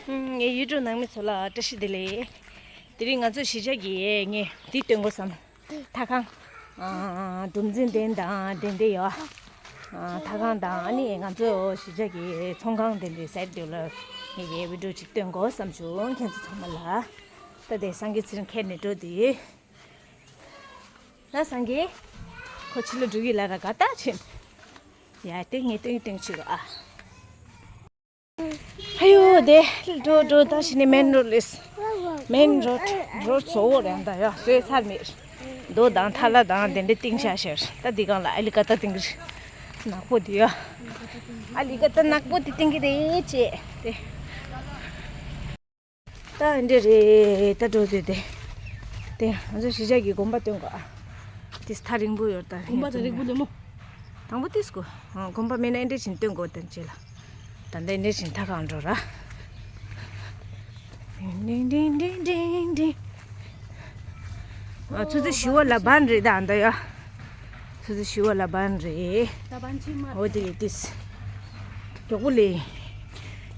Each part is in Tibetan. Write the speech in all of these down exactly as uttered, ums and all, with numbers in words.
ངའི་ཡུལ་གྲུ་ནང་མི་ཚོ་ལ་བཀྲ་ཤིས་བདེ་ལེགས། དེ་རིང་ང་ཚོ་གཞིས་ཆགས་ཀྱི་ངས་འདི་སྟོན་དགོས་བསམ། ཐ་ཁང་། ཨ། དུམ་འཛིན་ལྡན་དང་ལྡན་ལྡན་ཡོད། ཨ། ཐ་ཁང་དང་ཨ་ནི་ང་ཚོ་གཞིས་ཆགས་ཀྱི་ཚོང་ཁང་དེ་འདྲའི་སའིཌ་བིའུ་ལ་ངས་ཀྱི་བི་ཌིའོ་ཅིག་སྟོན་དགོས་བསམ་བྱུང་། ཁྱེད་ཚོ་ཚང་མ་ལ། ད་དེ་སངས་རྒྱས་ཚེ་རིང་ཁྱེར་ནས་འགྲོ་དུས། ལ་སངས་རྒྱས། ཁོ་ཕྱི་ལ་འགྲོ་གི་ལ་ར་ག་ད་ཕྱིན། ཡ་དེ་ངས་སྟོན་སྟོན་ཆུ་རོ་ཨ། ཨ་ཡོ་དེ། འགྲོ་འགྲོ་ད་ཕྱི་ནས་མེན་རོ་ཌི་ལས། མེན་རོ་ཌི། རོ་ཌི་བཟོ་བོ་རེད་ད་ཡ། བཟོས་ཚར་མེད། རྡོ་དང་ཐལ་བ་དང་དེ་འདྲ་བཏིང་བཞག་ཤར། ད་འདི་སྒང་ལ་ཨ་ལི་ཀ་ཏ་བཏིང་གི་རེད། ནག་པོ་དེ་ཡ། ཨ་ལི་ཀ་ཏ་ནག་པོ་དེ་བཏིང་གི་རེད་ཅེས་དེ། ད་འདི་རེད་ད་འགྲོ་དུས་དེ། དེ་ང་ཚོ་གཞིས་ཆགས་ཀྱི་དགོན་པ་སྟོན་གོ་ཨ། དེ་ཐག་རིང་པོ་ཡོད་ད། དགོན་པ་དེ་རིང་པོ་ལེ་མོ། དང་པོ་དེ་སྐོ། དགོན་པ་མེད་ན་ཨེ་འདྲས་ཕྱིན་སྟོན་གོ་དེ་རྗེས་ལ། ད་འདི་ཨེ་འདྲས་ཕྱིན་ཐག་གང་འགྲོ་ར། ཨ་ཆུ་ཚོད་བཞི་པ་ལ་བན་རེད་ད་འདི་ཡ། ཆུ་ཚོད་བཞི་པ་ལ་བན་རེད། ད་བན་ཆི་མ། འོ་དེ་ཡིན་དུས། མགྱོགས་པོ་ལས།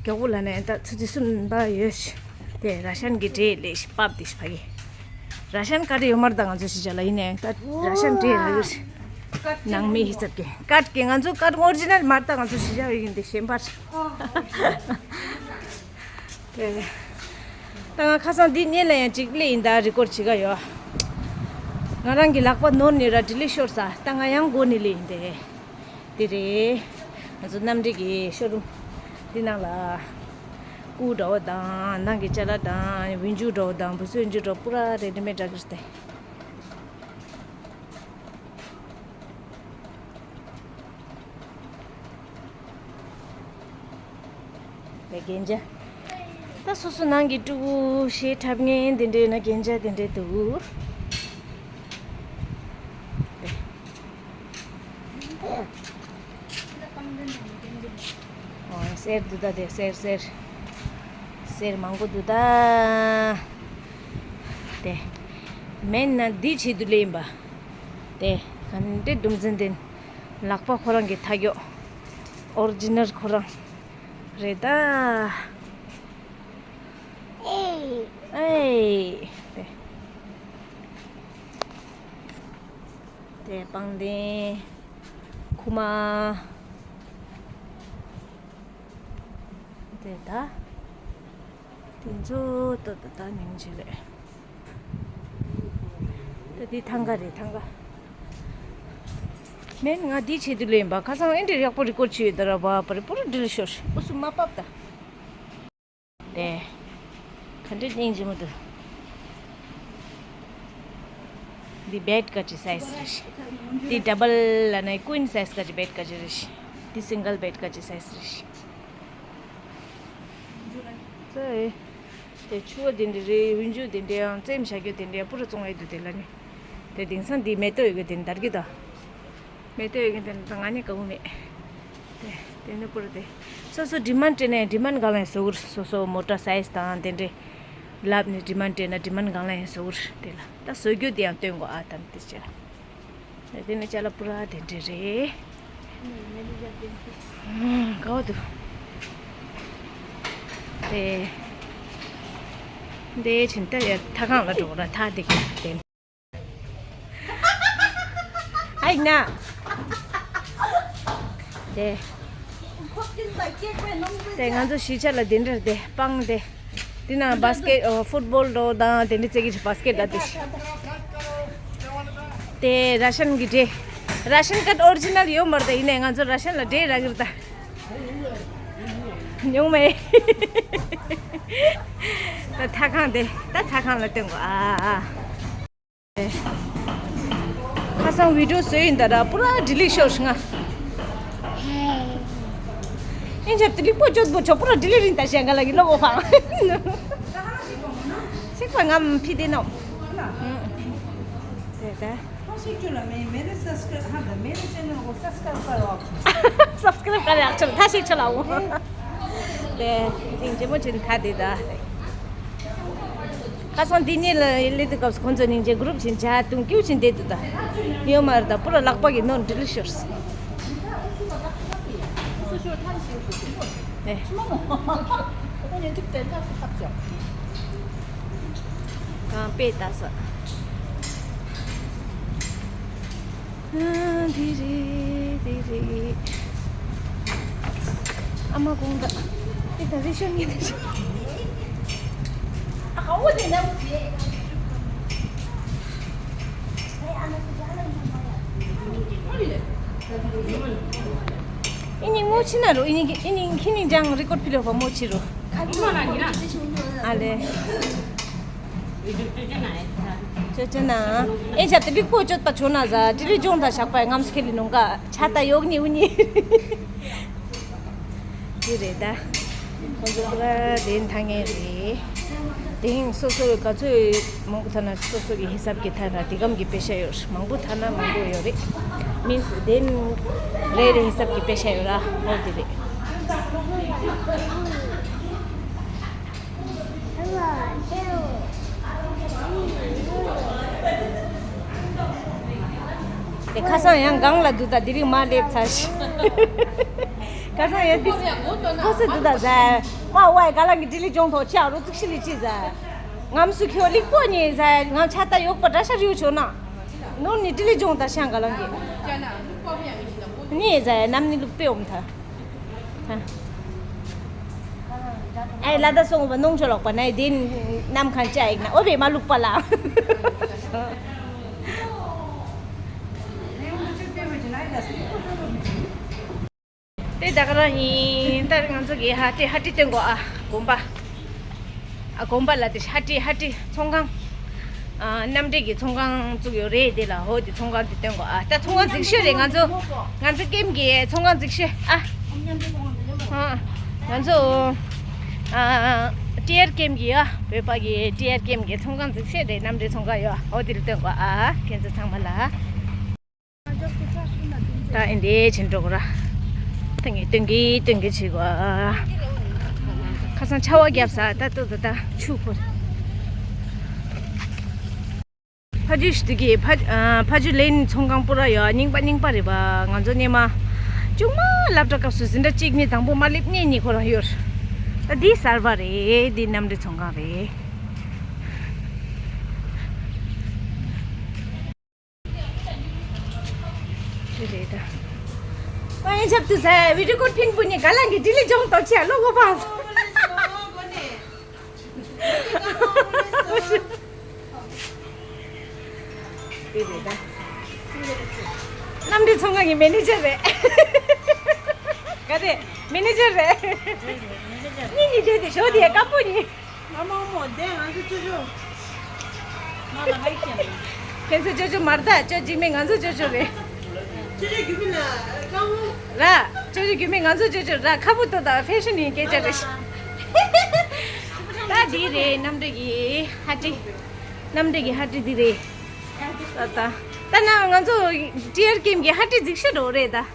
མགྱོགས་པོ་ལ་ནས་ད་ཆུ་ཚོད་གསུམ་པ་ཡོད་ཤི། དེ་ར་ཤན་གྱི་འབྲས་ལས་ཤི་པབ་དེ་ཤི་ཕ་གི། ར་ཤན་ཀ་རེ་ཡོད་མར་ད་ང་ཚོ་ཤི་ཆ་ལ་ཡིན་ནས་ད་ར་ཤན་འབྲས་ར་གི་ནང་མི་ཧི་ཚབ་ཀྱི་ཀར་གྱི་ང་ཚོ་ཀར་ཨོ་རི་ཇི་ནལ་མར་ད་ང་ཚོ་ཤི་ཆ་ཡོད་ཡིན་དེ་ཤེས་པར། དེ། ད་ང་ཁ་སང་འདི་གཉིས་ལ་ཡང་གཅིག་ལས་ཡིན་ད་རི་ཀོར་བྱེད་ག་ཡོད། ང་རང་གི་ལག་པ་ནོར་ནི་ར་ཌི་ལི་ཤོར་ས་ད་ང་ཡང་མགོ་ནི་ལས་ཡིན་དེ། དེ་རེད། ང་ཚོ་གནམ་འབྲས་ཀྱི་ཤོ་རུམ་འདི་ནང་ལ་སྐུ་འདྲ་བོ་དང་ནང་གི་ཅ་ལག་དང་བིན་ཇུ་འདྲ་བོ་དང་བུ་སུ་བིན་ཇུ་འདྲ་བོ་པུ་ར་རེ་ཌི་མེད་འདྲ་གིར་ཏེ། རེ་རྒན་ཇ། ད་སོ་སོ་ནང་གི་ཕྲུ་གུ་ཞེ་འཁྲབ་མཁན་དེ་འདྲས་ན་རྒན་ཇ་དེ་འདྲས་འདུག་ཨོ་གསེར་འདུག་ད་དེ་གསེར་གསེར། གསེར་མང་པོ་འདུག་ད། དེ། མེད་ན་འདི་ཆེད་དུ་ལེན་པ། དེ། ག་འདྲའི་དུམ་འཛིན་དེ། ལག་པ་ཁོ་རང་གི་ཐག་གཡོག་ཨོ་རི་ཇི་ནལ་ཁོ་རང་། རེད་ད། ཨེ། དེ། དེ་པང་གདན། ཁུག་མ། དེ་ད། དེ་ཚོ་ད་ད་ད་ཉིན་བྱེད་རེད། ད་དེ་ཐང་ག་རེད་ཐང་ག་མེན་ང་དེའི་ཆེད་དུ་ལེན་པ་ཁ་སང་ཨེ་འདྲ་ཡག་པོ་རི་ཀོར་བྱས་ཡོད་ད་ར་བ་པ་རི་པུ་རི་ཌི་ལི་ཤོར་ཨུ་སུ་མ་པབ་ད། དེ། ག་འདྲའི་སྙིང་རྗེ་མོ་འདུག་འདི་བེད་ཀ་ཅི་སའི་ཛི་རེད། འདི་ཌབ་བལ་ལ་ནི་ཀུན་སའི་ཛི་ཀ་ཅི་བེད་ཀ་ཅི་རེད། འདི་སིང་གལ་བེད་ཀ་ཅི་སའི་ཛི་རེད། ཙེ། དེ་ཆུ་བ་དེ་འདྲ་རེད་ཝིན་ཇུ་དེ་འདྲ་ཡང་རྩེམ་བཞག་རྒྱུ་དེ་འདྲ་ཡང་པུ་ར་བཙོང་ཡས་འདུག་དེ་ལ་ནི། དེ་དེང་སང་འདི་མེ་ཏོག་ཡོད་གི་དེ་འདར་གི་ད། མེ་ཏོག་ཡོད་གི་དེ་ད་ང་ནི་དགའ་བོ་མེད། དེ་དེ་ནི་པུ་ར་དེ། སོ་སོ་ཌི་མན་ཌི་སྤྲད་ནས་ཌི་མན་ཌི་གང་ལ་ཡང་བཟོ་གི་རེད། སོ་སོ་མོ་ཊ་སའི་ཛི་དང་དེ་འདྲ། ལབ་ནས་ཌི་མན་ཌི་སྤྲད་ན་ཌི་མན་ཌི་གང་ལ་ཡང་བཟོ་གི་རེད་དེ་ལ་ད་བཟོ་རྒྱུ་དེ་ཡང་སྟོན་དགོས་ཨ་དམ་དེ་ཅེ་ལ། དེ་ནི་ཅ་ལག་པུ་ར་དེ་འདྲ་རེད། ཨང་དགའ་བོ་འདུག་དེ། འདི་ཕྱིན་ད་ཡ་ཐ་ཁང་ལ་འགྲོ་ར་ཐ་དེ་ག་དེ། ཨའི་ན། དེ། དེ་ང་ཚོ་གཞིས་ཆགས་ལ་དེ་འདྲ་དེ་སྤང་དེ། དེ་ན་བཱ་སི་ཀེ་ཊི་ཨོ་ཕུཊ་བོལ་འགྲོ་དང་དེ་འདྲ་རྩེ་གི་བཱ་སི་ཀེ་ཊི་ལ་དེ་ཤི། དེ་ར་ཤན་གི་འབྲས། ར་ཤན་ཀར་ཨོ་རི་ཇི་ནལ་ཡོད་མ་རེད་ད་ཡིན་ནའི་ང་ཚོ་ར་ཤན་ལ་འབྲས་རག་གི་རེད་ད། ཉུང་མེད། ད་ཐ་ཁང་དེ་ད་ཐ་ཁང་ལ་སྟོན་དགོས་ཨ། ཁ་སང་བི་ཌིའོ་བཟོས་ཡིན་ད་ར་པུ་ར་ཌི་ལི་ཤོར་ང་། ཨིན་ཆབ་ཏི་ལི་པོ་ཅོད་པོ་ཆོ་པུ་ར་ཌི་ལི་རིན་ད་ཞེང་ག་ལ་གི་ལོ་བོ་ཧང་། ཤིག་པ་ངམ་ཕི་དེ་ནོ། དེ་ད། मेरे सब्सक्राइब हाँ मेरे चैनल को सब्सक्राइब करो आप। སབ་སི་ཀ་རེབ་ག་རེ་ཨག་ཆོ་ད་ཤིག་ཆོ་ལ་འོ། དེ་ཅིང་ཅི་མོ་ཅིན་ཐ་དེ་ད། ཁ་སང་འདི་ནས་ལ་ལི་དུ་སྐབས་ཁོང་ཚོ་སྙིང་རྗེ་གུ་རུབ་ཆེན་ཇ་དུང་ཀིའུ་ཆེན་དེ་དུ་ད། ཡོད་མ་རེད་ད་པུ་ར་ལག་པ་གི་ནོར་འདྲི་ལི་ཤོར་སི། ཨེ། གང་པས་ལྟ་ས། ཨ། འདི་རེད། འདི་རེད། ཨ་མ་དགོངས་དག་འདི་ད་རེ་ཤོ་ཉིན་རེ་ཤོ། ཨ། ཧ་འོ་དེ་ན་འོ་དེ། ཨ་ནི་ངོ་ཆི་ན་རོ། ཨི་ནི་ཨི་ནི་ཁི་ནི་ཅང་རི་ཀོར་ཕི་ལོ་བ་མོ་ཆི་རོ། ཨ་ལེ། ཅོ་ཅོ་ན། ཨེ་ཤ་དེ་ལིག་པོ་ཅོད་པ་ཆོ་ན་ཟ་ཏི་ལི་ཅོང་ད་ཤག་པའི་ངམ་སྐེ་ལི་ནོང་ག་ཆ་ད་ཡོག་ནི་འུ་ནི། དེ་རེད་ད། ཁོང་ཚོ་པུ་ར་དེ་འཐང་ངེས་རེད། དེང་སོ་སོའི་ག་ཚོད་མང་པོ་ཐ་ན་སོ་སོ་གི་ཧི་སབ་ཀྱི་ཐ་ན་དེ་གམ་གྱི་པེ་ཤ་ཡོད། མང་པོ་ཐ་ན་མང་པོ་ཡོད་རེད། མིན་སི་དེ་རེ་རེ་ཧི་སབ་ཀྱི་པེ་ཤ་ཡོད་ར། ཧོ་དེ་རེད། དེ་ཁ་སང་ཡང་སྒང་ལ་འདུག་ད་དེ་རིང་མ་སླེབས་ཚར་ཤག་ཁ་སང་ཡང་དེ་ཁོ་སི་འདུག་ད་ཟ། མ་ཝའི་ག་ལ་གི་ལྡི་ལི་ལྗོངས་ཐོག་ཆ་རོ་ཙིག་ཤི་ལི་ཅི་ཟ། ངམ་སུ་ཁྱོད་ལིག་པོ་ཉེ་ཟ། ང་ཆ་ད་ཡོག་པ་འདྲ་ཤར་ཡོད་ཆོག་ན། ནོར་ནི་ལྡི་ལི་ལྗོངས་ད་ཤང་ག་ལ་གི་ཉེ་ཟ། ནམ་ནི་ལུག་པེ་འོམ་ཐ། ཨའི་ལ་ད་སོང་བ་ནོང་ཆོ་ལོག་པ་ན་དེ་ནམ་ཁང་ཅ་ཡིག་ན་ཨོ་བེ་མ་ལུག་པ་ལ། དེ་ད་ག་རང་ཡིན། ད་ང་ཚོ་གི་ཧ་ཏི་ཧ་ཏི་སྟོན་གོ་ཨ་དགོན་པ། ཨ་དགོན་པ་ལ་དེ་ཧ་ཏི་ཧ་ཏི་ཚོང་ཁང་། ཨ་མཉམ་འབྲེལ་གྱི་ཚོང་ཁང་བཙུགས་ཡོད་རེད། དེ་ལ་ཧོ་དེ་ཚོང་ཁང་དེ་སྟོན་གོ་ཨ་ད་ཚོང་ཁང་རྫིག་ཤོས་རེད། ང་ཚོ་ང་ཚོ་ཀེམ་གྱི་ཚོང་ཁང་རྫིག་ཤོས་ཨ། ཨ་ང་ཚོ་ཨ་ཏི་ཨར་ཀེམ་གྱི་ཨ་བོད་པ་གི་ཏི་ཨར་ཀེམ་གྱི་ཚོང་ཁང་རྫིག་ཤོས་རེད། མཉམ་འབྲེལ་ཚོང་ཁང་ཡོད་ཧོ་དེ་ལ་སྟོན་གོ་ཨ་ཁྱེད་ཚོ་ཚང་མ་ལ། ད་ཨེ་འདྲའི་བྱེད་འགྲོ་གི་ར། ད་ངས་སྟོན་གི་སྟོན་གི་བྱེད་གོ་ཁ་སང་ཆར་པ་བརྒྱབ་ས་ད་ཏོ་ད་ད་ཆུ་ཁོ། ཕ་ཇུ་ཞིག་གི་ཕ་ཨ་ཕ་ཇུ་ལེན་ཚོང་ཁང་པུ་ར་ཡོད། རྙིང་པ་རྙིང་པ་རེད་པ། ང་ཚོ་སྔོན་མ་ཆུང་མ་སློབ་གྲྭ་སྐབས་སུ་ཟིན་གྲྭ་གཅིག་ནས་དང་པོ་མ་སླེབས་ནས་ནི་ཁོ་རང་ཡོད། ད་འདི་གསར་པ་རེད། འདི་མཉམ་འབྲེལ་ཚོང་ཁང་རེད། དེ་རེད་ད། ཨ་ཡེ་ཆབ་ཏུ་ཟ་བི་ཌི་ཡོ་ཀོ་ཕིན་པུ་ནི་ག་ལ་གི་ལྡི་ལི་ལྗོངས་ཐོག་ཆེ་ལོ་གོ་པ། དེ་རེད་ད། མཉམ་འབྲེལ་ཚོང་ཁང་གི་མེ་ནེ་ཇར་རེད། ག་རེ། མེ་ནེ་ཇར་རེད། གཉིས་གཉིས་དེ་དེ་ཞོ་དེ་དཀར་པོ་གཉིས། ཨ་མ་མོ་དེ་ང་ཚོ་ཅོ་ཅོ། མ་ལ་ང་ཡིག་ཅན། ཁྱེད་ཚོ་ཅོ་ཅོ་མར་ད་ཅོ་འཇིགས་མེད་ང་ཚོ་ཅོ་ཅོ་རེད། ཅོ་ཅོ་རྒྱུ་མེད་ན་དཀར་མོ། ར། ཅོ་ཅོ་རྒྱུ་མེད་ང་ཚོ་ཅོ་ཅོ་ར་ཁ་བུ་ཏོ་ད་ཕེ་ཤན་ཡིན་སྐད་ཆ་རེད། ད་འདི་རེད་མཉམ་འབྲེལ་གྱི་ཧ་ཏི། མཉམ་འབྲེལ་གྱི་ཧ་ཏི་འདི་རེད། ད་ད། ད་ན་ང་ཚོ་ཏི་ཨར་ཀེམ་གྱི་ཧ་ཏི་རྫིག་ཤོས་འགྲོ་རེད་ད།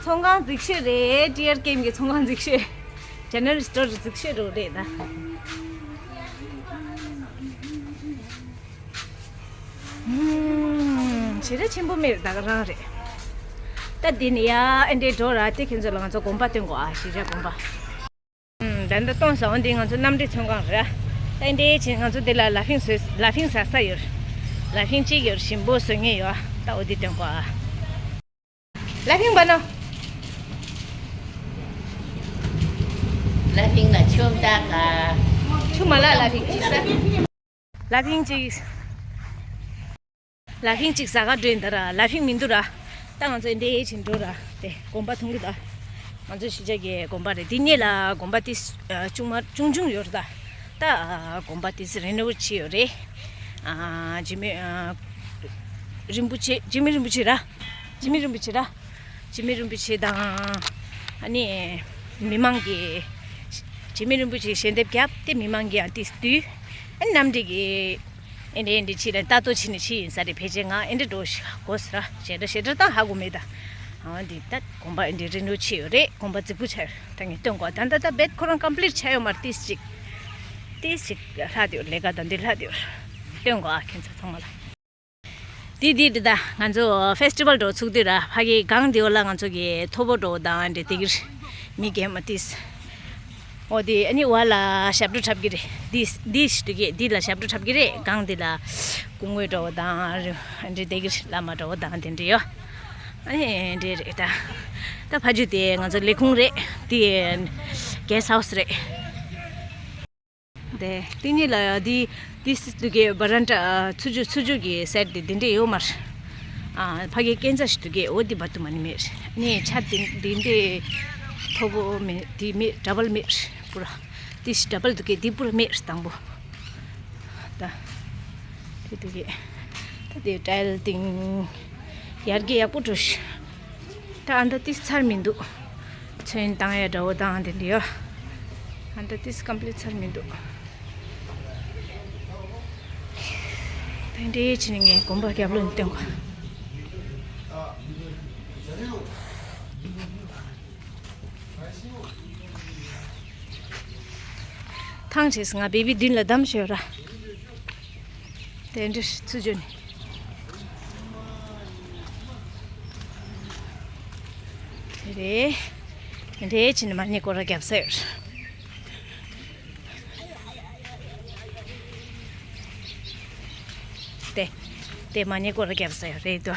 ཚོང་ཁང་རྫིག་ཤོས་རེད། ཏི་ཨར་ཀེམ་གྱི་ཚོང་ཁང་རྫིག་ཤོས། ཇེ་ནེ་རལ་སི་ཊོར་རྫིག་ཤོས་རོ་རེད་ད། ཧུམ། ཞེ་དྲག་ཆེན་པོ་མེད་རེད་ད་ག་རང་རེད། ད་འདི་ནི་ཡ་ཨེ་འདྲའི་འགྲོ་ར་དེ་ཁྱེད་ཚོ་ལ་ང་ཚོ་དགོན་པ་སྟོན་དགོས་ཨ་ཞེ་དྲག་དགོན་པ། ཧུམ། ད་འདི་གཏོང་ས་འོ་འདི་ང་ཚོ་མཉམ་འབྲེལ་ཚོང་ཁང་རེད། ད་ཨེ་འདྲའི་ཆེ་ང་ཚོ་འདི་ལ་ལ་ཕིང་བཟོས་ལ་ཕིང་ཟ་ས་ཡོད། ལ་ཕིང་གཅིག་ཡོད་ཞིམ་པོ་བཟོ་ངེས་ཡོད་ད་འོ་འདི་སྟོན་དགོས་ཨ། ལ་ཕིང་བ་ནོ། ལ་ཕིང་ལ་ཆུམ་ད་ག་ཆུ་མ་ལ་ལ་ཕིང་ཅིག་ཟ། ལ་ཕིང་ཅིག་ལ་ཕིང་ཅིག་ཟ་ག་འགྲོ་ཡིན་ད་ར་ལ་ཕིང་མི་འདུག་ར། ད་ང་ཚོ་འདི་ཕྱིན་འགྲོ་ར་དེ་དགོན་པ་མཐོང་གི་ད། ང་ཚོ་གཞིས་ཆགས་ཀྱི་དགོན་པ་རེད། འདི་སྔོན་ལ་དགོན་པ་དེ་ཆུང་མ་ཆུང་ཆུང་ཡོད་རེད་ད། ད་དགོན་པ་དེ་རེ་ནོ་ཝེ་ཊི་བྱས་ཡོད་རེད། ཨ་འཇིགས་མེད་ཨ་རིན་པོ་ཆེ་འཇིགས་མེད་རིན་པོ་ཆེ་ར། འཇིགས་མེད་རིན་པོ་ཆེ་ར། འཇིགས་མེད་རིན་པོ་ཆེ་དང་། ཨ་ནི། མི་མང་གི། འཇིགས་མེད་རིན་པོ་ཆེ་ཞལ་འདེབས་བརྒྱབ་སྟེ་མི་མང་གི་ཡང་ཏིས་བསྡུས། ཨ་ནི་གནམ་འདི་གི། ཨེ་འདྲ་ཨེ་འདྲ་ཕྱི་ལ་ལྟ་རྟོག་བྱེད་ནི་ཕྱི་ཡིན་ས་རེད། ཕལ་ཆེར་ང་ཨེ་འདྲ་འགྲོ་ཤ་གོ་ས་ར་ཞེ་དྲག་ཞེ་དྲག་ད་ཧ་གོ་མེད་ད། ཨ་འདི་ད་དགོན་པ་ཨེ་འདྲ་རེ་ནོ་ཝེ་ཊི་བྱས་ཡོད་རེད། དགོན་པ་རྫིག་པོ་ཆགས་ཡོད་རེད། ད་ངས་སྟོན་གོ་ད་ད་ད་བེད་ཁོ་རང་ཀམ་པི་ལིཊ་ཆགས་ཡོད་མ་རེད། ཏིས་ཅིག་ཏིས་ཅིག་ལྷག་དེ་ཡོད་ལས་ཀ་ད་འདི་ལྷག་དེ་ཡོད། སྟོན་གོ་ཨ་ཁྱེད་ཚོ་ཚང་མ་ལ། དེ་དེ་དེ་ད་ང་ཚོ་ཕེ་སི་ཊི་བལ་འགྲོ་ཚུགས་དུས་ར་ཕ་གི་གང་དེ་འོ་ལ་ང་ཚོ་གི་ཐོ་བོ་འགྲོ་དང་འདྲེ་དེ་གིར་མི་རྒན་མ་ཏིས། འོ་དེ་ཨ་ནི་བ་ལ་ཞབས་བྲོ་འཁྲབ་ཀྱི་རེད། འདི་འདི་ཞིག་འདུག་གི། འདི་ལ་ཞབས་བྲོ་འཁྲབ་ཀྱི་རེད། སྒང་འདི་ལ་སྐུ་ངོ་འདྲ་བོ་དང་ཨ་འདྲ་སྡེ་དགེ་བླ་མ་འདྲ་བོ་དང་དེ་འདྲ་ཡོད། ཨ་ནི་འདྲ་རེད་ད། ད་ཕ་རྒྱུད་དེ་ང་ཚོ་ལས་ཁུངས་རེད། དེ་གེ་སི་ཧའུ་སི་རེད། དེ་དེ་གཉིས་ལ་དེ་དེ་སི་དུ་གེ་བ་རན་ཏྲ་ཚུ་ཇུ་ཚུ་ཇུ་གི་སེ་ཊི་དེ་དེ་འདྲས་ཡོད་མ་རེད། ཨ་ཕ་གི་སྐས་འཛེག་ཞིག་དུ་གེ་འོ་དེ་བར་དུ་མ་ནི་མེད། ནི་ཆ་དེ་དེ་འདྲས་མཐོ་པོ་མེད། དེ་མེད། ཌ་བལ་མེད་པུ་ར། དེ་ཞིག་ཌ་བལ་དུ་གེ་དེ་པུ་ར་མེད་དང་པོ། ད་དེ་དུ་གེ་ད་དེ་ཊའིལ་ཏིང་ཡར་རྒྱས་ཡག་པོ་འགྲོ་ཤི། ད་ཨ་འདྲ་ཏིས་ཚར་མི་འདུག། ཚོན་བཏང་ཡ་འདྲ་བོ་དང་དེ་འདྲ་ཡོད། ཨ་འདྲ་ཏིས་ཀམ་པི་ལིཊ་ཚར་མི་འདུག། དེ་འདྲའི་ཕྱི་ནས་ངས་གོམ་པ་རྒྱབ་ལོག་ནས་སྟོན་གོ། ཐང་ཆད་སོང་། ང་བེ་བི་མདུན་ལ་བསྡམས་ཤོག་ར། དེ་འདྲ་ཚུར་འཇོག་ནས། དེ་རེད། དེ་འདྲའི་ཕྱི་ནས་མ་ཎི་སྐོར་ར་རྒྱབ་ས་ཡོད། དེ་དེ་མ་ཎི་སྐོར་ར་རྒྱབ་ས་ཡོད་རེད་དོ།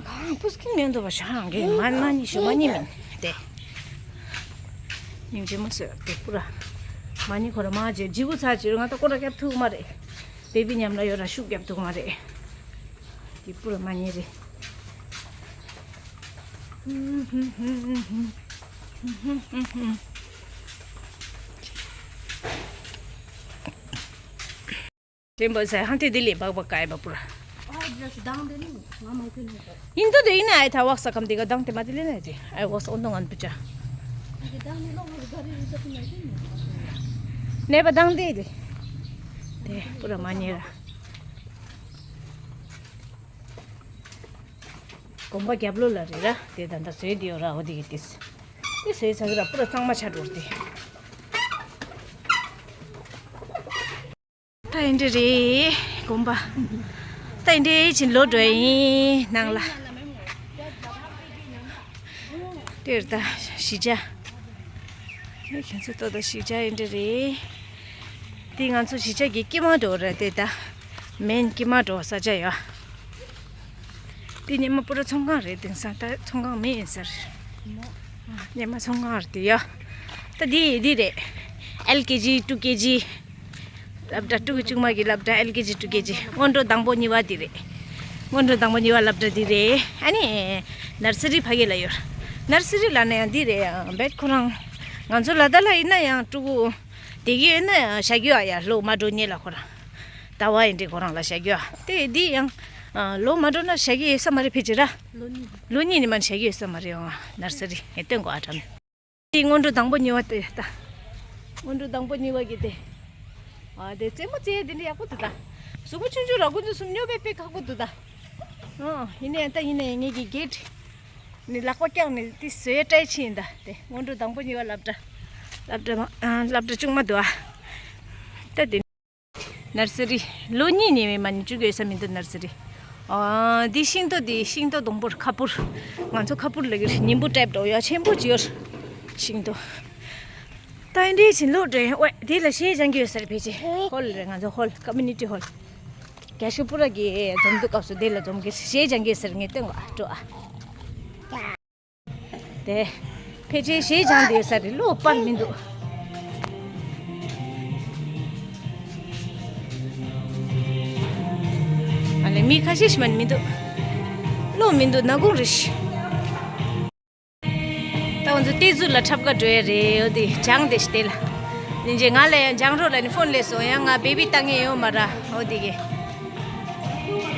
གང་ཕུས་ཀིན་མེད་འདུག་པ། ཤང་གི་མ་མ་ཎི་ཞུ་མ་ཎི་མིན་དེ། སྙིང་རྗེ་མ་བཟོད་དེ་པུ་ར། མ་ཎི་ཁོ་ར་མ་བརྗེད་བརྗེད་པོ་ཚར་བྱེད་རུང་ང་ད་སྐོར་ར་རྒྱབ་ཐུབ་མ་རེད། བེ་བི་མཉམ་ལ་ཡོད་ར་ཤུགས་རྒྱབ་ཐུབ་མ་རེད། དེ་པུ་ར་མ་ཎི་རེད། ཆེན་པོ་ཟེར་ཧང་ཏེ་དེ་ལས་སྦག་སྦག་ག་ཡེ་བ་པུ་ར། ཨ་ཇོ་ཤི་དང་དེ་ནི་ང་མ་ཁྱོད་ནི་ཡིན་དོ་དེ་ཡིན་ན་ཨའི་ཐ་ཝག་ས་ཁམ་དེ་ག་དང་དེ་མ་དེ་ལས་ན་དེ་ཨའི་ཝག་ས་ཨོ་ནོ་ང་པུ་ཅ། ཨ་ཇོ་དང་ནི་ལོ་ངོ་ག་རེ་ཡིན་ས་ཁུ་ན་ཡིན་ནི། ནེ་པ་དང་དེ་དེ་དེ་པུ་ར་མ་ཉེ་ར། གོམ་པ་རྒྱབ་ལོགས་ལ་རེད་ར། དེ་ད་ལྟ་བཟོས་དེ་ཡོད་ར། འོ་དེ་གི་དེ་དེ་བཟོས་ཚར་གི་ར། པུ་ར་གཙང་མ་ཆགས་འགྲོ་དེ། ད་ཨེ་འདྲ་རེད་གོམ་པ། ད་ཨེ་འདྲ་ཕྱིན་ལོག་འགྲོ་ཡིན་ནང་ལ། དེར་ད་གཞིས་ཆགས། ཁྱེད་ཚོ་ལྟོས་དང་། གཞིས་ཆགས་ཨེ་འདྲ་རེད། དེ་ང་ཚོ་གཞིས་ཆགས་ཀྱི་དཀྱིལ་མ་འགྲོ་རེད་དེ། ད་མེན་དཀྱིལ་མ་འགྲོ་ས་ཆ་ཡོད། དེ་སྙེ་མ་པུ་ར་ཚོང་ཁང་རེད། དེང་སང་ད་ཚོང་ཁང་མེད་ཡིན་ས་རེད། སྙེ་མ་ཚོང་ཁང་རེད་དེ་ཡོད། ད་དེ་དེ་རེད། ཨེལ་ཀེ་ཇི་ཊུ་ཀེ་ཇི། སློབ་གྲྭ་ཕྲུ་གུ་ཆུང་མ་གི་སློབ་གྲྭ་ཨེལ་ཀེ་ཇི་ཊུ་ཀེ་ཇི། སྔོན་འགྲོ་དང་པོ་གཉིས་པ་འདི་རེད། སྔོན་འགྲོ་དང་པོ་གཉིས་པ་སློབ་གྲྭ་འདི་རེད། ཨ་ནི་ནར་སི་རི་ཕ་གི་ལ་ཡོད། ནར་སི་རི་ལ་ནི་ཡང་འདི་རེད། ཡང་བེད་ཁོ་རང་ང་ཚོ་ལ་དྭགས་ལ་ཡིན་ན་ཡང་ཕྲུ་གུ་དེ་གི་ཡིན་ན་ཡང་བཞག་རྒྱུ་ཨ་ཡ་ལོ་མ་འགྲོ་སྔོན་ལ་ཁོ་རང་ཟླ་བ་ཡིན་དུས་ཁོ་རང་ལ་བཞག་རྒྱུ་ཨ། དེ་འདི་ཡང་ལོ་མ་འགྲོ་ན་བཞག་རྒྱུ་ཡོད་ས་མ་རེད། ཕལ་ཆེར་ར་ལོ་གཉིས་ནི་མ་བཞག་རྒྱུ་ཡོད་ས་མ་རེད། ཡང་ནར་སི་རི་ངས་སྟོན་གོ་ཨ་དྲ་མེད། དེ་སྔོན་འགྲོ་དང་པོ་གཉིས་པ་དེ་ད། སྔོན་འགྲོ་དང་པོ་གཉིས་པ་གི་དེ། ཨ་དེ་རྩེད་མོ་རྩེ་ཡ་དེ་འདྲ་ཡག་པོ་འདུག་ད། གཟུགས་པོ་ཆུང་ཆུང་ར་ཁོ་ཚོ་གསུམ་སྨྱོ་དཔེ་དཔེ་ཁག་པོ་འདུག་ད། ཨ་ཡིན་ནའི་ད་ཡིན་ནའི་ངེད་ཀྱི་གེ་ཊི་ནི་ལག་པ་བཀྱགས་ནས་དེ་བཟོས་ཡ་ཊ་རའི་བྱས་ཡིན་ད། དེ་སྔོན་འགྲོ་དང་པོ་གཉིས་པ་སློབ་གྲྭ། སློབ་གྲྭ་མ་ཨ་སློབ་གྲྭ་ཆུང་མ་འདུག་ཨ། ད་དེ། ནར་སི་རི། ལོ་གཉིས་ནས་མ་ནི་བཅུག་ཡོད་ས་མི་འདུག་ནར་སི་རི། ཨ་འདི་ཤིང་ཏོག་འདི་ཤིང་ཏོག་སྡོང་པོ་རེད། ཁ་པུར། ང་ཚོ་ཁ་པུར་ལབ་ཀྱི་རེད། ཉིམ་བུ་ཊའིབ་འདྲ་བོ་ཡ་ཆེན་པོ་ཅིག་ཡོད་རེད། ཤིང་ཏོག་ད་ཨེ་འདྲའི་ཕྱིན་ལོག་འགྲོ་ཡིན། ཨོའི་དེ་ལ་གཞས་སྦྱང་གི་ཡོད་ས་རེད། ཕལ་ཆེར་ཧོལ་རེད། ང་ཚོ་ཧོལ་ཀོ་མུ་ནི་ཊི་ཧོལ། རྒྱ་ཤོག་པུ་ར་གི་འཛོམས་འདུག་སྐབས་སུ་དེ་ལ་འཛོམས་ཀྱི་རེད། གཞས་སྦྱང་གི་ཡོད་ས་རེད། ངས་སྟོན་གོ་ཨ་འགྲོ་ཨ། དེ། ཕལ་ཆེར་གཞས་སྦྱང་བསྡད་ས་རེད། བློ་སྤར་མི་འདུག་ཨ་ལས་མི་ཁ་ཤས་ཤིག་མ་ནི་མི་འདུག་བློ་མི་འདུག་ནག་ཁུང་རེད་ཤག་ད་ང་ཚོ་སྟེགས་གཟུགས་ལ་འཁྲབ་ག་འགྲོ་ཡ་རེད། འོ་དེ་སྦྱང་བསྡད་ཤག་དེ་ལ། ཉིན་རྗེས་ང་ལ་ཡང་སྦྱང་རོགས་ལབ་ནས་ཕོན་སླེབས་སོང་། ཡང་ང་བེ་བི་ལྟ་མཁན་ཡོད་མ་རེད། འོ་དེ་གི་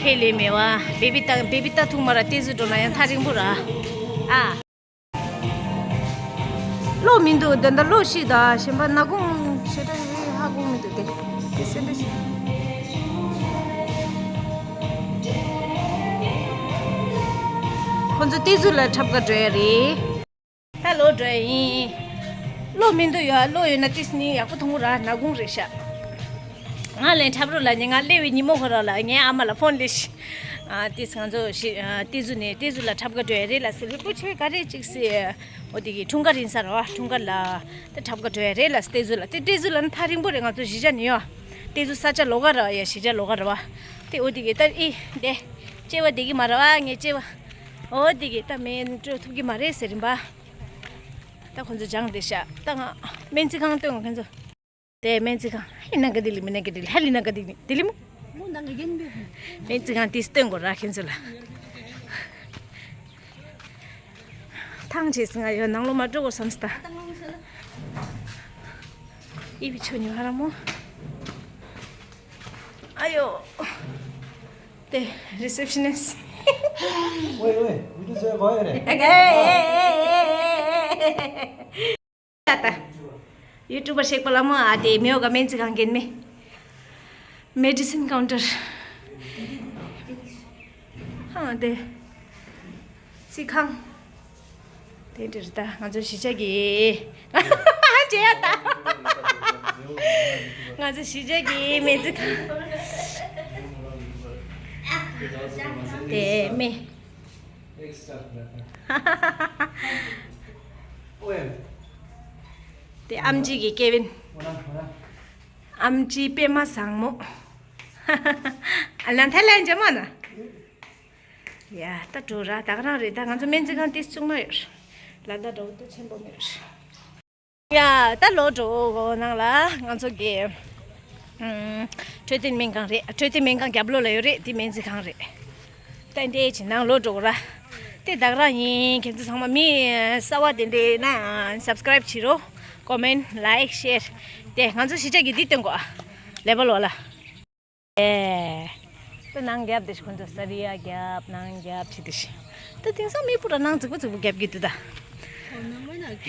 ཁས་ལེན་མེད་པ། བེ་བི་ལྟ་བེ་བི་ལྟ་ཐུབ་མ་རེད། སྟེགས་གཟུགས་འགྲོ་ན་ཡང་ཐག་རིང་པོ་རེད་ཨ། བློ་མི་འདུག་དེ་འདྲ་བློ་ཤི་ད་གཞན་པ་ནག་ཁུང་ཞེ་དྲག་ཡོད་ཧ་གོ་མི་འདུག་དེ་དེ་སེ་འདྲ་ཞིག་ཁོ་ཚོ་སྟེགས་གཟུགས་ལ་འཁྲབ་ག་འགྲོ་ཡ་རེད། ད་ལོག་འགྲོ་ཡ་ཡིན། བློ་མི་འདུག་ཡ། བློ་ཡོད་ན་ཏིས་ནི་ཡག་པོ་མཐོང་གི་རེད། ནག་ཁུང་རེད་ཤག་ང་ལན་འཁྲབ་རོགས་ལབ་ནས་ང་སླེབས་པའི་ཉིན་མོ་ཁོ་རང་ལ་ངའི་ཨ་མ་ལ་ཕོན་སླེབས་ཤག་ཨ་ཏིས་ང་ཚོ་ཤི་ཨ་ཏེ་ཟུ་ནས་ཏེ་ཟུ་ལ་འཁྲབ་ག་འགྲོ་ཡ་རེད་ལ་ཟེར། རིན་པོ་ཆེ་ག་རེ་ཅིག་ཟེར། འོ་དེ་གི་འཁྲུངས་སྐར་ཡིན་ས་རེད་བ། འཁྲུངས་སྐར་ལ་ཏེ་འཁྲབ་ག་འགྲོ་ཡ་རེད་ལ་ཟེར། ཏེ་ཟུ་ལ་ཏེ་ཏེ་ཟུ་ལ་ནི་ཐག་རིང་པོ་རེད། ང་ཚོ་གཞིས་ཆགས་ནས་ཡོང་། ཏེ་ཟུ་ས་ཆ་ལོགས་ཀ་རེད་བ། ཡ་གཞིས་ཆགས་ལོགས་ཀ་རེད་བ། ཏེ་འོ་དེ་གི་ད་ཨི་དེ་སྐྱེ་བ་བདེ་གི་མ་རེད་བ། ངའི་སྐྱེ་བ་འོ་དེ་གི་ད་སྨན་སྤྲོད་ཐུབ་གི་མ་རེད་ཟེར། རིན་པ་ད་ཁོ་ཚོ་སྦྱངས་བསྡད་ཤག་ད་ང་སྨན་རྩིས་ཁང་སྟོན་གོ་ཁྱེད་ཚོ། དེ་སྨན་རྩིས་ཁང་ཧི་ན་ག་དི་ལི་མི་ན་ག་དི་ལི་ཧ་ལི་ན་ག་དི་ལི་དི་ལི་མོ། སྨན་རྩིས་ཁང་དེ་སྟོན་དགོས་ར་ཁྱེད་ཚོ་ལ། ཐང་ཆད་སོང་ང་ཡོད། ནང་ལོགས་མ་འགྲོ་དགོས་བསམ་སྟ། ཨི་བི་ཆོ་ཉི་ཧ་ར་མོ། ཨ་ཡོ། དེ་རི་སེབ་ཤི་ནིས། ཝེ་ཝེ། ཝི་ཌི་ཡོ་བཟོས་གོ་ཡོད་རེད། ད་ཡུ་ཊུབ་པར་གཤེགས་པ་ལ་མོ། ཨ་དེ་མེའོ་ག་སྨན་རྩིས་ཁང་གིན་མེ། མེ་ཌི་སིན་ཀའུན་ཊར། ཧང་དེ། རྩིས་ཁང་། དེ་འདྲ་རེད་ད། ང་ཚོ་གཞིས་ཆགས་ཀྱི་བྱེད་ཡ་ད། ང་ཚོ་གཞིས་ཆགས་ཀྱི་སྨན་རྩིས་ཁང་། དེ་མེ། དེ་ཨམ་ཆི་གི་ཀེ་ཝིན། ཨམ་ཆི་པད་མ་བཟང་མོ། ཨ་ལན་ཐའི་ལན་ཇེ་མོ་ན། ཡ་ད་འགྲོ་ར། ད་ག་རང་རེད་ད། ང་ཚོ་སྨན་རྩིས་ཁང་ཏིས་ཆུང་མ་ཡོད། ལ་ད་འགྲོ་ཏུ་ཆེན་པོ་མེད། ཡ་ད་ལོ་འགྲོ་ནང་ལ་ང་ཚོ་གི་ཨུམ། འཕྲོད་བསྟེན་སྨན་ཁང་རེད། འཕྲོད་བསྟེན་སྨན་ཁང་རྒྱབ་ལོགས་ལ་ཡོད་རེད། དེ་སྨན་རྩིས་ཁང་རེད། ད་འདྲེ་ཅི་ནང་ལོ་འགྲོ་ར། དེ་ད་ག་རང་ཡིན། ཁྱེད་ཚོ་ཚང་མ་མི་གསར་བ་དེ་འདྲེ་ན་སབ་སི་ཀ་རེབ་བྱེད་རོགས། ཀོ་མེན་ཊི། ལའིཀ། ཤེར། དེ་ང་ཚོ་གཞིས་ཆགས་ཀྱི་འདི་སྟོན་གོ་ལེ་བལ་བ་ལ། ཨེ། ད་ནང་རྒྱབ་དེ་ཁོང་ཚོ་ས་རི་ཡ་རྒྱབ་ནང་རྒྱབ་བྱེད་དེ་ཤི། ད་དེང་སང་མི་སྤུ་ར་ནང་རྫིག་པོ་རྫིག་པོ་རྒྱབ་ཀྱི་འདུག་ད།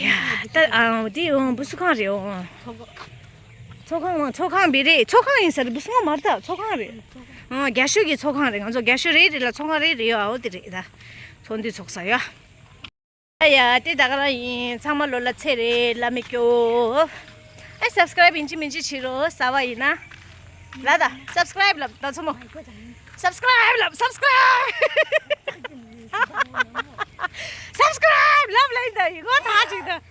ཡ་ད་ཨང་དེ་ཨང་བུ་སུ་ཁང་རེད་ཨང་། ཚོགས་ཁང་ཨང་ཚོགས་ཁང་བི་རེད། ཚོགས་ཁང་ཡིན་ས་རེད། བུ་སུ་ཁང་མ་རེད་ད། ཚོགས་ཁང་རེད། ཨང་རྒྱ་ཤོད་ཀྱི་ཚོགས་ཁང་རེད། ང་ཚོ་རྒྱ་ཤོད་རེད་རེད་ལ་ཚོགས་ཁང་རེད་རེད་ཡོད། ཨོ་དེ་རེད་ད། ཚོགས་འདུ་ཚོགས་ས་ཡོད། ཡ་དེ་ད་ག་རང་ཡིན། ཚང་མ་ལོ་ལ་ཚེ་རེ་ལ་མི་སྐྱོ། ཨེ་སབ་སི་ཀ་རེབ་ཡིན་གཅིག་མིན་གཅིག་བྱེད་རོགས། གསར་བ་ཡིན་ན། ལ་ད་སབ་སི་ཀ་རེབ་ལབ་ད་ཚོ་མོ། སབ་སི་ཀ་རེབ་ལབ་སབ་སི་ཀ་རེབ། སབ་སི་ཀ་རེབ་ལབ་ལབ་ཡིན་ད་ཡིན་ངོ་ཚ་ཅིག་ད།